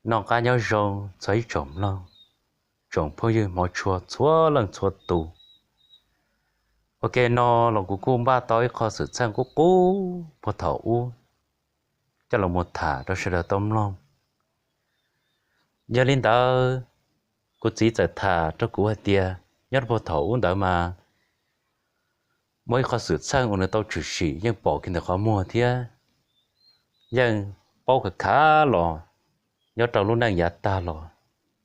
Noj qab nyob zoo txog ib tsoom mloog, tsoom phooj ywg hmov tshua txhua leej txhua tus. Ua ke no los kuv kuj npaj tau ib qho xwm txheej qub qub puag thaum ub coj los mus tham rau sawv daws tau mloog. Yog li ntawd, kuv txiv txawm tham rau kuv hais tias nyob rau puag thaum ub ntawd mas muaj ib qho xwm txheej uas nws tau tshwm sim yeej pom kiag ntawm qhov muag thiab yeej paub khav khav los nyob rau lub neej yav tag los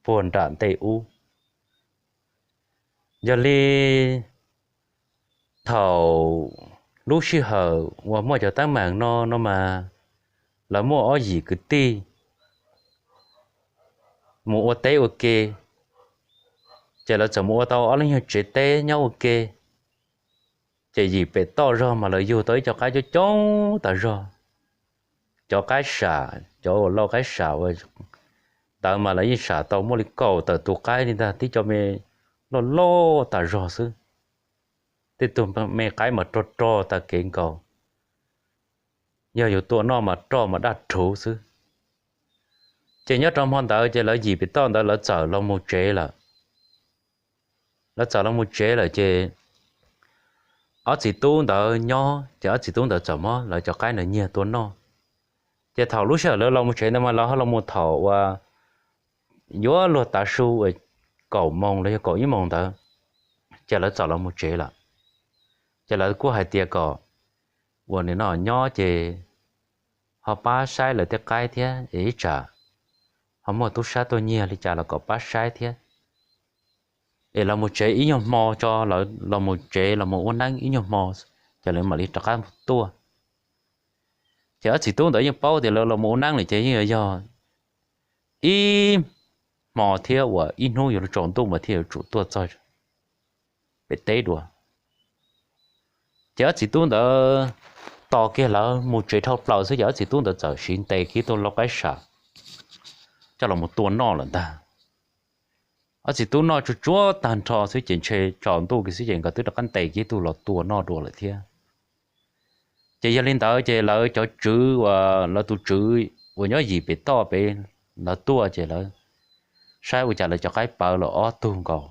puag nram ntej ub. Yog li thaum lub sij hawm uas muaj cov teeb meem no no mas lawv muaj ob yim kwv tij mus ua teb ua ke, ces lawv txawm mus ua tau ob lub nyuag tsev teb nyob ua ke. Ces yim pem toj zog mas lawv yug tau ib co qaib coob coob tas zog. Cov qaib sam, cov uas lau qaib sam uas ntawd mas lawv yeej sam tau muaj li kaum tawm tus qaib li ntag, tib co me loj loj tas zog xwb. Tej tug me qaib mas rog rog tag kev nkaus, yog yus tua noj mas roj mas daj rhuv xwb. Ces nyob rau hmo ntawd ces lawv yim pem toj ntawd lawv txawm los mus tsev lawm. Lawv txawm los mus tsev lawm ces ob txiv tub ntawd nyob, ces ob txiv tub ntawd txawm muab lawv cov qaib ntawd nyiag tua noj. Ces thaum lub sij hawm lawv los mus tsev ntawd mas lawv ho los mus thaum uas yuav luag tav su uas kaum moos los yog kaum ib moos ntawd, ces lawv txawm los mus tsev lawm. Ces lawv kuj hais tias kom uas nim no nyob ces ho pab saib lawv tej qaib thiab es ib tsam ho muaj tub sab tuaj nyiag li cas los kom pab saib thiab. Es los mus tsev ib nyuag hmo tso, lawv los mus tsev los mus ua neeb ib nyuag hmo, ces lawv mam li rov qab tuaj. Ces ob txiv tub ntawd yeej paub tias lawv los mus ua neeb lawm ces yeej yog ib hmo thiab uas ib hnub yuav luag tsaus ntuj mas thiaj yuav tsum tuaj txog pem teb dua. Ces ob txiv tub ntawd tos kiag lawv mus tsev dhau plaws xwb ces ob txiv tub ntawd txawm siv ntes kiag tug lau qaib sam coj los mus tua noj lawm ntag. Ob txiv tub noj tsuag tsuag tag nrho xwb ces ntshe tsaus ntuj kiag xwb ces nkawd twb rov qab ntes kiag tug los tua noj dua lawm thiab. Ces yog li ntawd ces lawv cov tswv uas lawv tus tswv uas nyob yim pem toj pem lawv tuaj ces lawv saib ua cas lawv cov qaib pawv lawm ob tug nkaus,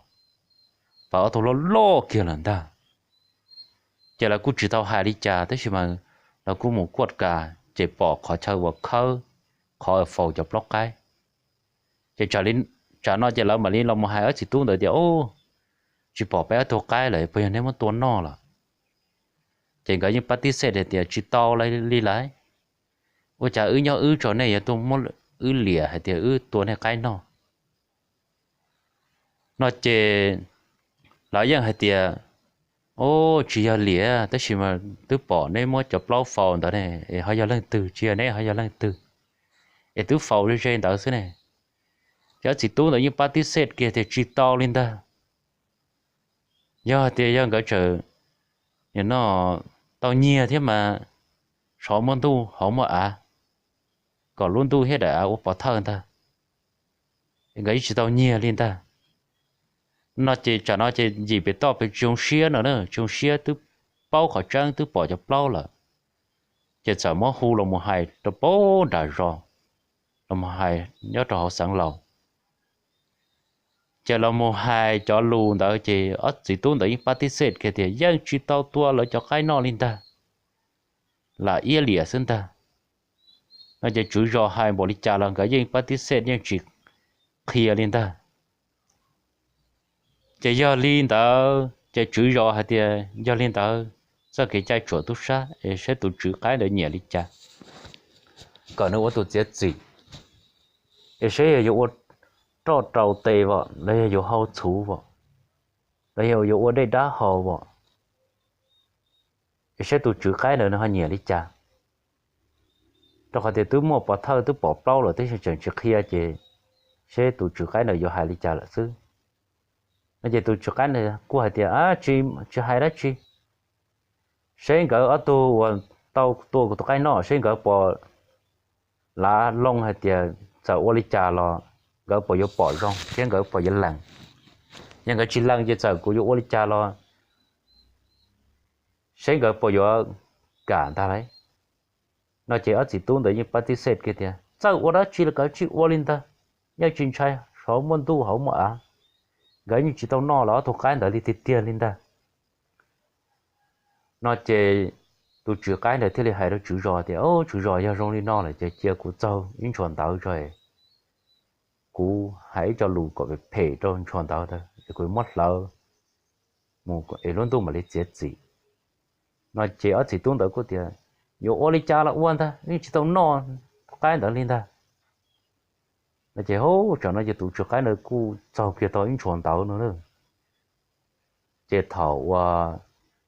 pawv ob tug loj loj kiag lawm ntag. Ces lawv kuj tsis tau hais li cas tab sis mas lawv kuj mus kuaj kas ces pom qhov chaw uas khawb, qhov faus cov plaub qaib. Ces tsam no ces lawv mam li los mus hais ob txiv tub ntawd tias, tsis pom peb ob tug qaib lawm, puas yog neb muab tua noj lawm? Ces nkawd yeej pab tib xej hais tias tsis tau li lawm, ua cas wb nyob wb tso nej yuav tuaj muab wb liam hais tias wb tua nej qaib noj no ces lawv yeej hais tias, o, tsis yog liam tab sis mas twb pom neb muab cov plaub faus ntawd ne, es ho yog leej twg, tsis yog neb ho yog leej twg, es twb faus ze ze ntawd xwb ne. Ces ob txiv tub ntawd yeej pab tib xej kiag tias tsis tau li ntag. Yog tias yog nkawd tseem, nim no, tau nyiag thiab mas, sov muaj ntuj hauv muaj av, kom lub ntuj thiab daim av ua pov thawj ntag, nkawd yeej tsis tau nyiag li ntag. No ces tsam no ces yim pem toj pem tsis zoo siab no na, tsis zoo siab, twb paub qhov tseeb twb pom cov plaub lawm, ces txawm muab hu los mus hais rau pem nram zos, los mus hais nyob rau hauv xeev laus. Ces los mus hais cov lus ntawd ces ob txiv tub ntawd yeej pab tib xej kiag tias yeej tsis tau tua lawv cov qaib noj li ntag, lam iab liam xwb ntag. No ces tswv zos hais npaum li cas los nkawd yeej pab tib xej yeej tsis qhia li ntag. Ces yog li ntawd ces tswv zos hais tias yog li ntawd, txoj kev cai tsuam tub sab es saib tus tswv qaib ntawd nyiam li cas, kom nws ua tus txiav txim, es saib yog yuav ua roj rau tes vom los yog yuav hau txhuv vom, los yog yuav ua dej dab haus vom, es saib tus tswv qaib ntawd nws ho nyiam li cas. Rau qhov tias twb muaj pov thawj twb pom plaub lawm tab sis tseem tsis qhia ces seb tus tswv qaib ntawd yuav hais li cas lawm xwb. No ces tus tswv qaib ntawd kuj hais tias, tsis hais dab tsi, seb nkawd ob tug uas tau tua kuv tus qaib noj seb nkawd puas lav loo hais tias txawm ua li cas los nkawd puas yuav pom zoo thiab nkawd puas yuav lees. Yog nkawd tsis lees ces txawm kuv yuav ua li cas los seb nkawd puas yuav kam ntag lauj. No ces ob txiv tub ntawd yeej pab tib xej kiag tias txawm ua dab tsi los nkawd tsis ua li ntag. yeej tsis ntshai, saum muaj ntuj hauv muaj av, nkawd yeej tsis tau noj los ob tug qaib ntawd li tiag tiag li ntag. No ces tus tswv qaib ntawd thiaj li hais rau tswv zos tias, Au, tswv zos, yog zoo li no lawm ces cia kuv txaug ib ntshua ntawv tso, kuv hais ib co lus kom phem rau ntshua ntawv ntawd es kuv muab hlawv mus es lub ntuj mam li txiav txim. No ces ob txiv tub ntawd kuj tias, Yuav ua li cas los ua ntag, yeej tsis tau noj qaib ntawd li ntag. No ces hu, tsam no ces tus tswv qaib ntawd kuj txaug kiag tau ib ntshua ntawv no. Ces thaum uas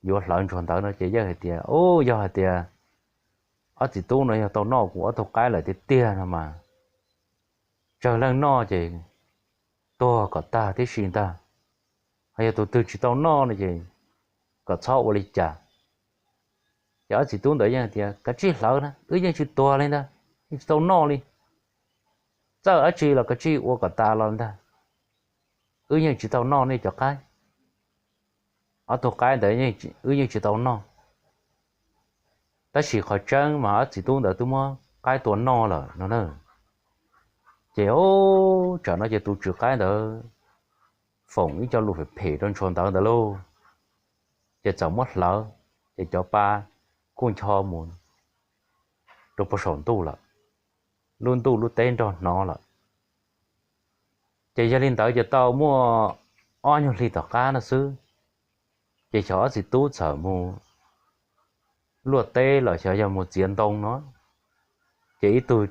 yuav hlawv ntshua ntawv no ces yeej hais tias, Au, yog hais tias ob txiv tub no yog tau noj kuv ob tug qaib lawm tiag tiag no mas, tsawg leej noj ces tuag kom tag tib si ntag. Ho yog tus twg tsis tau noj no ces kom txhob ua li cas. Ces ob txiv tub ntawd yeej tias, Kav tsij hlawv na, wb yeej tsis tuag li ntag, yeej tsis tau noj li. Txawj dab tsi los kav tsij ua kom tas los ntag, wb yeej tsis tau noj nej cov qaib. Ob tug qaib ntawd wb yeej tsis tau noj. Tab sis qhov tseeb mas ob txiv tub ntawd twb muab qaib tua noj lawm no na. Ces hu, tsam no ces tus tswv qaib ntawd foom ib co lus phem phem rau ntshua ntawv ntawd lauj. Ces txawm muab hlawv, ces cov pa kuj ncho mus rau puag saum ntuj lawm, lub ntuj lub teb nrog hnov lawm. Ces yog li ntawd ces tau muaj ob nyuag hli tom qab no xwb, ces xyov ob txiv tub txawm mus luaj teb los xyov yog mus txiav ntoo no, ces ib tug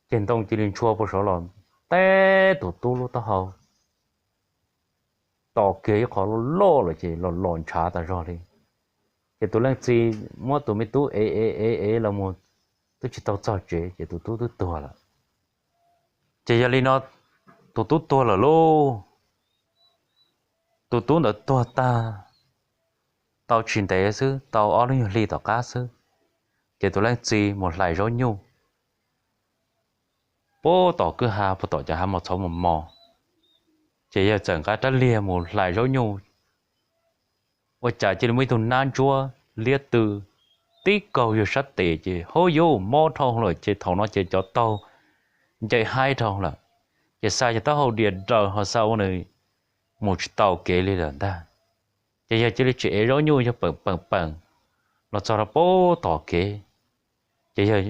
ceg ntoo cia li ntshua puag saud los teb tus tub lub taub hau, tos kiag ib qho loj loj lawm ces los los ntshav tas zog li. Ces tus leej txiv muab tus me tub ev ev ev ev los mus twb tsis tau txog tsev ces tus tub twb tuag lawm. Ces yog li no tus tub tuag lawm lauj. Tus tub ntawd tuag tag tau tsis ntev xwb, tau ob lub nyuag hli tom qab xwb, ces tus leej txiv mus hlais zaub nyuj puag tom kwj ha, puag tom cov hav mos txhov mos mos. Ces yawg txawm nqa rab liag mus hlais zaub nyuj, ua cas cia li muaj ib tug nab ntsuab liab tw tib kaug yawg sab tes ces hub yuv mob dhau lawm, ces thaum no ces cov taug nce haib dhau lawm. Ces xa yawg taub hau dias daws ho xa ua nws mus tsis tau kev li lawm ntag. Ces yawg cia li tsis ev zaub nyuj, yawg peem peem peem los txog rau puag tom kev, ces yawg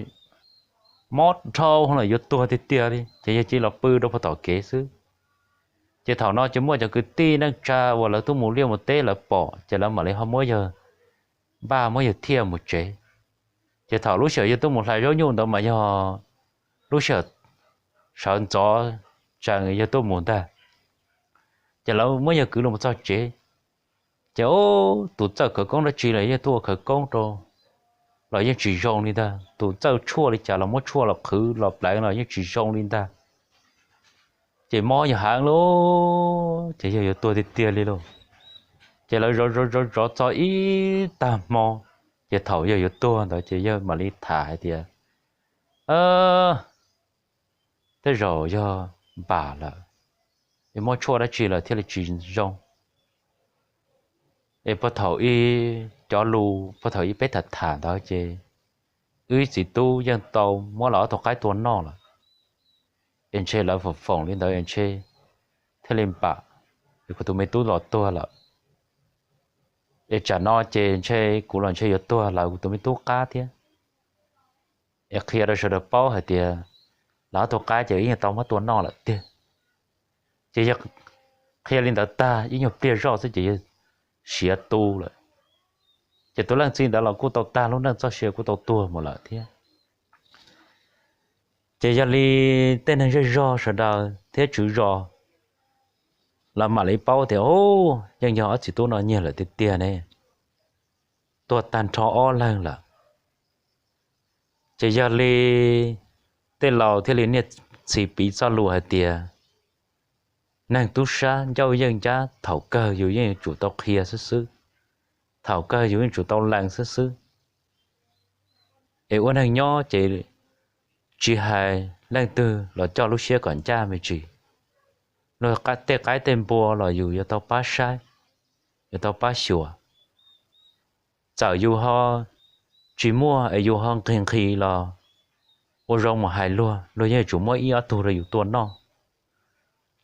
mob dhau lawm yuav tuag tiag tiag li, ces yawg cia li los pw rau puag tom kev xwb. Ces thaum no ces muaj cov kwv tij neej tsa uas lawv tuaj mus liaj mus teb lawv pom ces lawv mam li ho muab yawg npaj muab yawg thiaj mus tsev. Ces thaum lub sij hawm yawg tuaj mus hlais zaub nyuj ntawd mas yog lub sij hawm sawv ntxov tsees yawg tuaj mus ntag. Ces lawv muab yawg kwv los txog tsev, ces ub tus txawj khawv koob dab tsi los yawg tuaj ua khawv koob rau los yeej tsis zoo li ntag, tus txawj tshuaj li cas los muab tshuaj los qhwv los pleev los yeej tsis zoo li ntag. Ces mob yawg heev lauj, ces yawg yuav tuag tiag tiag li lauj. Ces lawv zov zov zov zov txog ib tag hmo, ces thaum yawg yuav tuag ntawd ces yawg mam li tham hais tias, Tej zaum yog npam lawm, es muab tshuaj dab tsi lawm thiaj li tsis zoo. Es puag thaum ub cov lus puag thaum ub peb tham tham ntawd ces wb txiv tub yeej tau muab lawv ob tug qaib tua noj lawm. Es ntshe lawv foom foom li ntawd es ntshe thiaj li npam, es kuv tus me tub los tuag lawm. Es tsam no ces ntshe kuv los ntshe yuav tuag lawv kuv tus me tub qab thiab. Es qhia rau sawv daws paub hais tias lawv ob tug qaib ces wb yeej tau muab tua noj lawm tiag. Ces yawg qhia li ntawd tag ib nyuag pliag zoj xwb ces yawg siav tu lawm. Ces tus leej txiv ntawd los kuj tau tag lub neej txoj sia kuj tau tuag mus lawm thiab. Ces yog li tej neeg zej zog sawv daws thiab tswv zos los mam li paub tias, Ub, yeej yog ob txiv tub no nyiag lawm tiag tiag ne, tuag tag nrho ob leeg lawm. Ces yog li tej laus thiaj li niaj txhis piv txoj lus hais tias, neeg tub sab ncauj yeej ncab thaum kawg yus yeej yuav tsum tau qhia xwb xwb, thaum kawg yus yeej tsum tau lees xwb xwb. Es ua neeg nyob ces tsis hais leej twg los coj lub siab kom ncaj me ntsis. Luag tej qaib tej npua los yus yuav tau pab saib, yuav tau pab xyuas. Txawm yus ho tsis muaj es yus ho nqhis nqhis los ua zoo mus hais luag, luag yeej yuav tsum muab ib ob tug rau yus tua noj.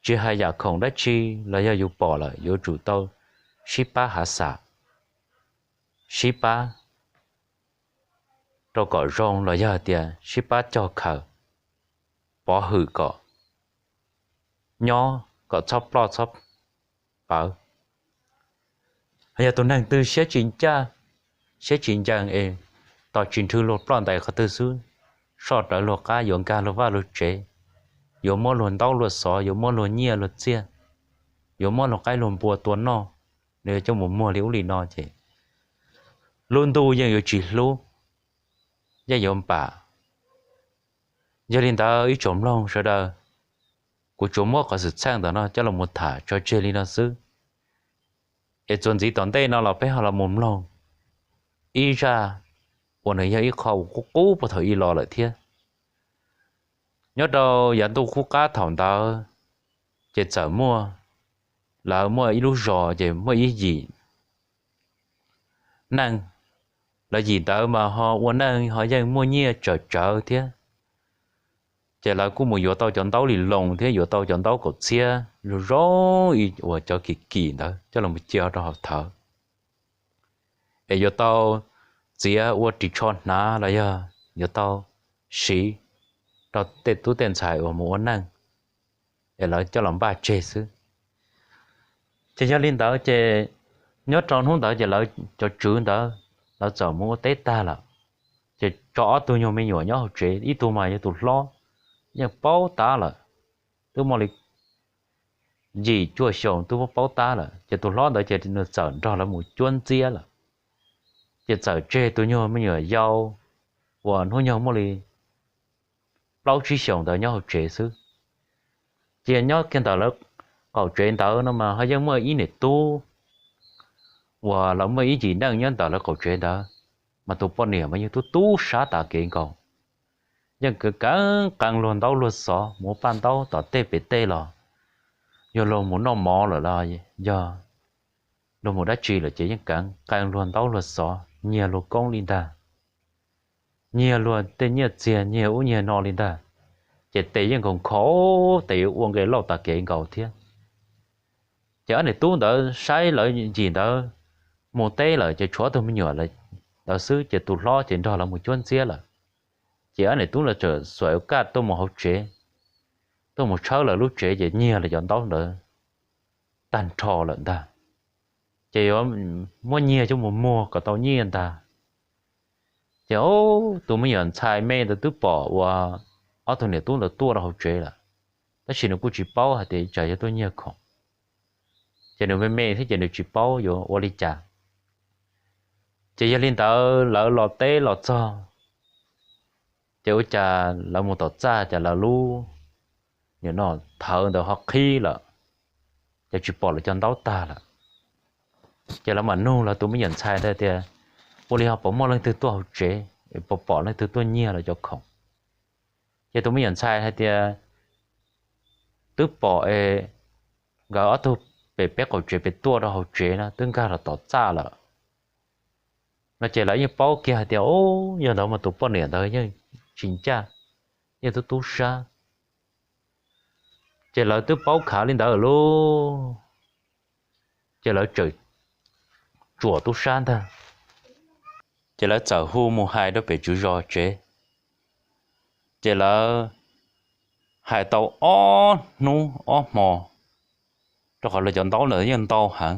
Tsis hais yam khoom dab tsi los yog yus pom lawm yuav tsum tau sib pab hav xam, sib pab rau kom zoo los yog tias sib pab cog khaws, pov hwm kom nyob kom txhob ploj txhob pawv. Yog tus neeg twg siab tsis ncaj, siab tsis ncees es tos tsis nrhw luag ploj ntais qhov twg xwb, soj rawv luag qab yuav nkag luag vaj luag tsev, yuav muab luag ntaub luag xov, yuav muab luag nyiaj luag txiaj, yuav muab luag qaib luag npua tua noj, nws yuav coj mus muag li ub li no ces lub ntuj yeej yuav tsis hlub, yeej yuav npam. Yog li ntawd ib tsoom mloog sawv daws, kuv tsuas muab qhov xwm txheej ntawm no coj los mus tham tso tseg li no xwb, es txuas ntxiv tom ntej no los peb ho los mus mloog ib zaj uas nws yog ib qho uas qub qub puag thaum ub los lawm thiab. Nyob rau yav ntuj qub qab thaum ntawd ces txawm muaj, lawv muaj ib lub zos ces muaj ib yim neej, lawv yim ntawd mas ho ua neej ho yeej muaj nyiaj tsawm tsawv thiab. Ces lawv kuj mus yuav tau cov ntaub li loos thiab yuav tau cov ntaub kaum txhiab zoo zoo ib uas cov kim kim ntawd coj los cia rau hauv thawv, es yuav tau txiav ua ris tsho hnav los yog yuav tau siv rau tej tub tej ntxhais uas mus ua neej, es lawv coj los npaj tseg xwb. Ces yog li ntawd ces nyob rau hnub ntawd ces lawv cov tswv ntawd lawv txawm mus ua teb tag lawm, ces tso ob tug nyuag me nyuam nyob hauv tsev, ib tug mas yog tus hlob, yeej paub tab lawm, twb muaj li yim cuaj xyoos twb paub tab lawm, ces tus hlob ntawd ces nws txawm nrog lawv mus cuab ntxiab lawm. Ces txawm tseg tus nyuag me nyuam yau uas hnub nyoog muaj li plaub tsib xyoos ntawd nyob hauv tsev xwb. Ces nyob kiag ntawm lawv qaum tsev ntawd no mas ho yeej muaj ib niam tub uas lawv muaj ib yim neej nyob ntawm lawv qaum tsev ntawd, mas tus poj niam mas yeej tub tub sab tas kev nkaus, yeej keev qee luag ntaub luag xov mus ua paj ntaub tom tej pem tej los, yog luag mus noj mov lawm los yog luag mus dab tsi lawm ces yeej keev qee luag ntaub luag xov nyiag luag koob li ntag, nyiag luag tej nyiaj txiag nyiag ub nyiag no li ntag, ces tes yeej nkaus nkhaus, tes yuav ua nqe lauj tas kev nkaus thiab. Ces ob niam tub ntawd saib lawv yim ntawd mus teb lawm ces tshuav ob tug me nyuam ntawd xwb, ces tus hlob ces nrog lawv mus cuab ntxiab lawm. Ces ob niam tub lawv txawm xuas ua kaj tuaj mus hauv tsev, tuaj mus tshawb lawv lub tsev ces nyiag lawv cov ntaub ntawd tag nrho lawm ntag. Ces yuav muab nyiag coj mus muag kom tau nyiaj ntag. Ces tus me nyuam ntxhais me ntawd twb pom uas ob tug niam tub ntawd tuaj rau hauv tsev lawm, tab sis nws kuj tsis paub hais tias tsam yog tuaj nyiag khoom, ces nws me me thiab ces nws tsis paub yuav ua li cas. Ces yog li ntawd lawv los teb los txog, ces ua cas lawv mus tom txaj ces lawv lub, nim no, thawv ntawd ho qhib lawm, ces tsis pom lawv cov ntaub tag lawm. Ces lawv mam nug lawv tus me nyuam ntxhais ntawd tias, ua li ho puas muaj leej twg tuaj hauv tsev, puas pom leej twg tuaj nyiag lawv cov khoom? Ces tus me nyuam ntxhais hais tias, twb pom es nkawd ob tug pem peb qaum tsev pem tuaj rau hauv tsev na, twb nkag los tom txaj lawm no. Ces lawv yeej paub kiag hais tias, o, yog ntawd mas tus poj niam ntawd yeej tsis ncaj, yeej tub tub sab. Ces lawv twb paub khav li ntawd lawm lauj, ces lawv txawm tsuam tub sab ntag. Ces lawv txawm hu mus hais rau pem tswv zos tsev. Ces lawv hais tau ob hnub ob hmo, rau qhov lawv cov ntaub ntawd yeej ntau heev,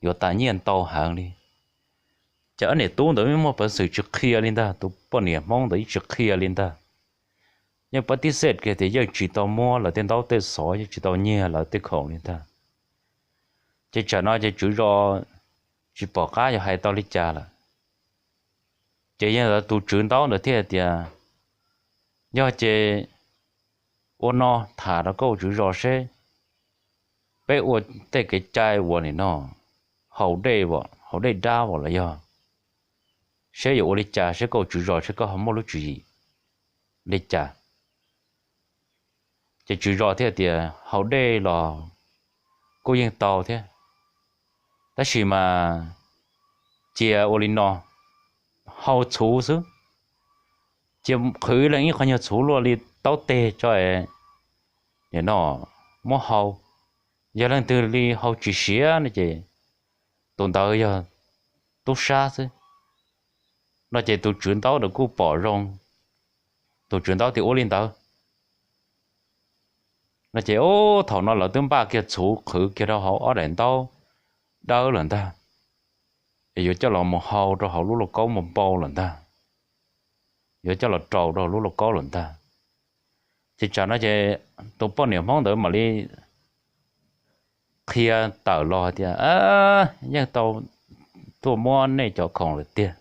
yuav tas nyiaj ntau heev li. Ces ob niam tub ntawd muaj peev xwm tsis qhia li ntag, tus poj niam Hmoob ntawd yeej tsis qhia li ntag. Yeej pab tib xej kiag tias yeej tsis tau muab lawv tej ntaub tej xov, yeej tsis tau nyiag lawv tej khoom li ntag. Ces tsam no ces tswv zos tsis pom qab yuav hais tau li cas lawm. Ces yog tus tswv ntaub ntawd thiaj tias, yog ces ua no, tham rau koj tswv zos seb peb ua tej kev cai uas nim no haus dej, haus dej dab los yog seb yuav ua li cas, seb koj tswv zos seb koj ho muaj lub tswv yim li cas. Ces tswv zos thiaj tias, haus dej los kuj yeej tau thiab, tab sis mas cia ua li no, hau txhuv xwb, cia qhwv leej ib qho nyuag txhuv luaj li taub teg tso, nim no, muab hau. Yog leej twg li hau tsis siav no ces tus ntawd yog tub sab xwb. No ces tus tswv ntaub ntawd kuj pom zoo, tus tswv ntaub tias ua li ntawd. No ces ub, thaum no lawv twb npaj kiag txhuv qhwv kiag rau hauv ob daim ntaub dawb lawm ntag, es yuav coj los mus hau rau hauv lub lauj kaub npau npau lawm ntag, yuav coj los rau rau hauv lub lauj kaub lawm ntag. Ces tsam no ces tus poj niam Hmoob ntawd mam li qhia tawm los hais tias, Yeej tau tuaj muab nej cov khoom lawm tiag,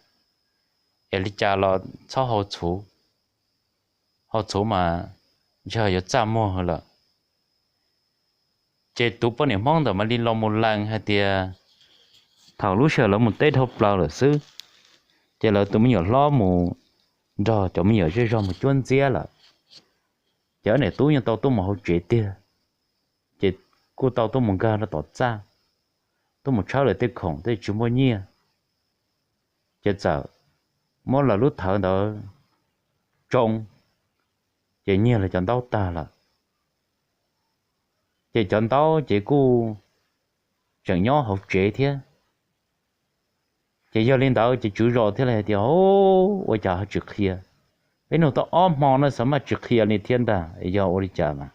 es li cas los txhob hau txhuv, hau txhuv mas ntshe yuav txaj muag lawm. Ces tus poj niam Hmoob ntawd mam li los mus lees hais tias, thaum lub sij hawm lawv mus teb dhau plaws lawm xwb, ces lawv tus me nyuam hlob mus nrog cov me nyuam zej zog mus cuab ntxiab lawm, ces ob niam tub yeej tau tuaj mus hauv tsev tiag, ces kuj tau tuaj mus nkag rau tom txaj, tuaj mus tshawb lawv tej khoom tej tsis muaj nyiaj, ces txawm muab lawv lub thawv ntawd tsoo, ces nyiag lawv cov ntaub tag lawm. Ces cov ntaub ces kuj tseem nyob hauv tsev thiab. Ces yog li ntawd ces tswv zos thiaj li hais tias, Ua cas ho tsis qhia? Peb nug tau ob hmo no xav mas tsis qhia li thiab ntag, yog ua li cas mas?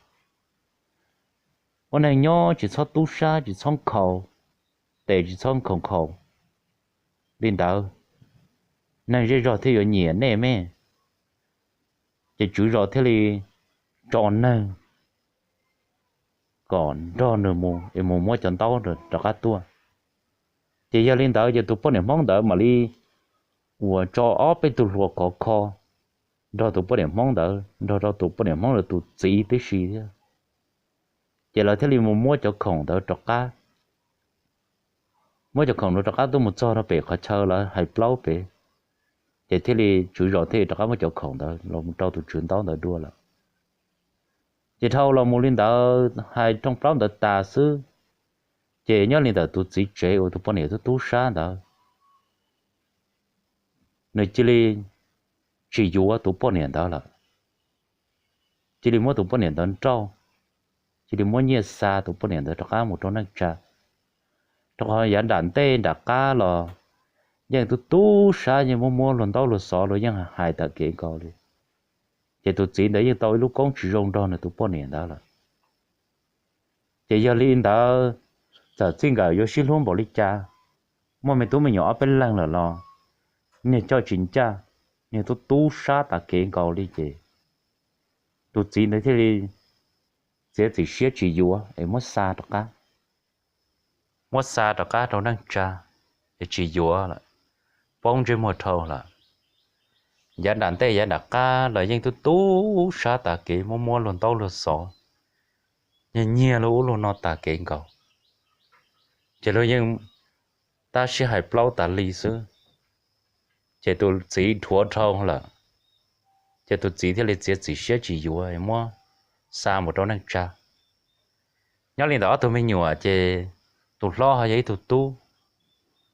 Ua neeg nyob tsis txhob tub sab, tsis txhob nkhaus, tes tsis txhob nkhaus nkhaus li ntawd, neeg zej zog thiaj yuav nyiam nej me. Ces tswv zos thiaj li tso neeg kom nrog nws mus es mus muab cov ntaub rov qab tuaj. Ces yog li ntawd ces tus poj niam Hmoob ntawd mam li uas tso ob peb tug hluas khov kho nrog tus poj niam Hmoob ntawd, nrog rau tus poj niam Hmoob ntawd tus txiv tib si thiab. Ces lawv thiaj li mus muab cov khoom ntawd rov qab, muab cov khoom ntawd rov qab tuaj mus txog rau pem qhov chaw lawv hais plaub pem, ces thiaj li tswv zos thiaj li rov qab muab cov khoom ntawd los mus rau tus tswv ntaub ntawd dua lawm. Ces dhau los mus li ntawd hais rooj plaub ntawd tas xwb, ces nyob li ntawm tus txiv tsev uas tus poj niam tub tub sab ntawd, nws cia li tsis yuav tus poj niam ntawd lawm, cia li muab tus poj niam ntawd nrauj, cia li muab nyiaj xa tus poj niam ntawd rov qab mus rau neej tsa. Rau qhov yav nram ntej nram qab los yeej tub tub sab yeej muab muab luag ntaub luag xov los yeej hais tas kev nkaus li. Ces tus txiv ntawd yeej tau ib lub koob tsis zoo nrog nws tus poj niam ntawd lawm. Ces yog li ntawd, txawm txij nkawm yuav sib hlub npaum li cas, muaj me tub me nyuam ob peb leeg lawm los niag coj tsis ncaj, niag tub tub sab tas kev nkaus li ces tus txiv ntawd thiaj li txiav txim siab tsis yuav es muab xa rov qab. Muab xa rov qab rau neej tsa, es tsis yuav lawm, poob ntsej muag dhau lawm. Yav nram ntej yav nram qab los yeej tub tub sab tas kev muab muab luag ntaub luag xov, nyiag nyiag luag ub luag no tas kev nkaus, ces luag yeej tab sib hais plaub tas li xwb. Ces tus txiv dhuav dhau lawm, ces tus txiv thiaj li txiav txim siab tsis yuav muab xa mus rau neej tsa. Nyob li ntawm ob tug me nyuam ces tus hlob ho yog ib tug tub,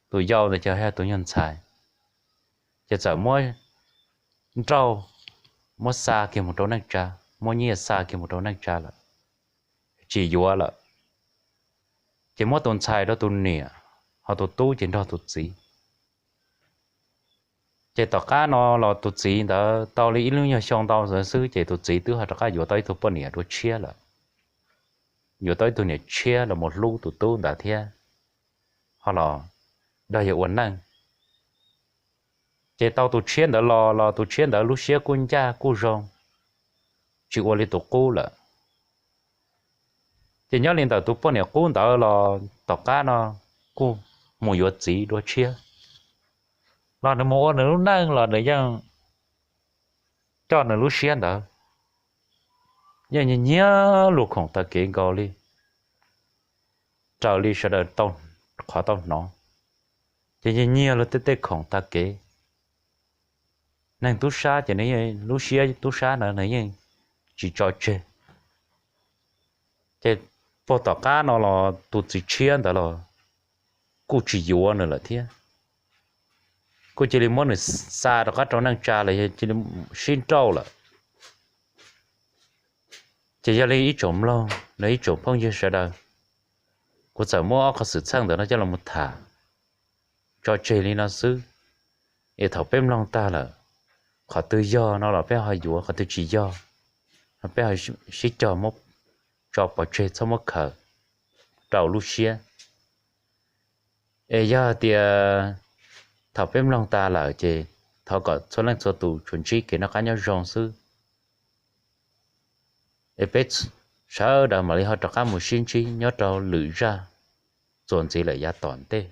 tus yau ntawd ces yog tus nyuag ntxhais, ces txawm muab nrauj, muab xa kiag mus rau neej tsa, muab nyiaj xa kiag mus rau neej tsa lawm, tsis yuav lawm. Ces muab tus ntxhais rau tus niam, ho tus tub ces nrog tus txiv. Ces tom qab no los tus txiv ntawd tau li ib lub nyuag xyoo ntau ntawd xwb ces tus txiv twb ho rov qab yuav tau ib tug poj niam dua tshiab lawm. Yuav tau ib tug niam tshiab los mus hlub tus tub ntawd thiab, ho los nrog yawg ua neej. Ces tau tus tshiab ntawd los los tus tshiab ntawd lub siab kuj ncaj kuj zoo, tsis ua li tus qub lawm. Ces nyob li ntawm tus poj niam qub ntawd los tom qab no kuj mus yuav txiv dua tshiab, los nws mus ua nws lub neej los nws yeej coj nws lub siab ntawd, yeej nyiag nyiag luag khoom tag kev nkaus li, raws li sawv daws qhov tau hnov, ces nyiag nyiag luag tej tej khoom tag kev. Neeg tub sab ces nws lub siab tub sab ntawd nws yeej tsis tso tseg. Ces puag tom qab no los tus txiv tshiab ntawd los kuj tsis yuav nws lawm thiab, kuj cia li muab nws xa rov qab rau neej tsa los yog cia li sib nrauj lawm. Ces yog li ib tsoom mloog, Nov ib tsoom phooj ywg sawv daws, kuv txawm muab ob qhov xwm txheej ntawm no coj los tham tso tseg li no xwb, es thaum peb mloog tag lawm, qhov twg yog no los peb ho yuav, qhov twg tsis yog no peb ho sib cog muab tso pov tseg, txhob muab khaws rau lub siab. Es yog tias thaum peb mloog tas lawm ces thov kom txhua leej txhua tus tsuas ntsib kev noj qab nyob zoo xwb, es peb sawv daws mam li ho rov qab mus sib ntsib nyob rau lwm zaj txuas ntxiv lawm yav tom ntej.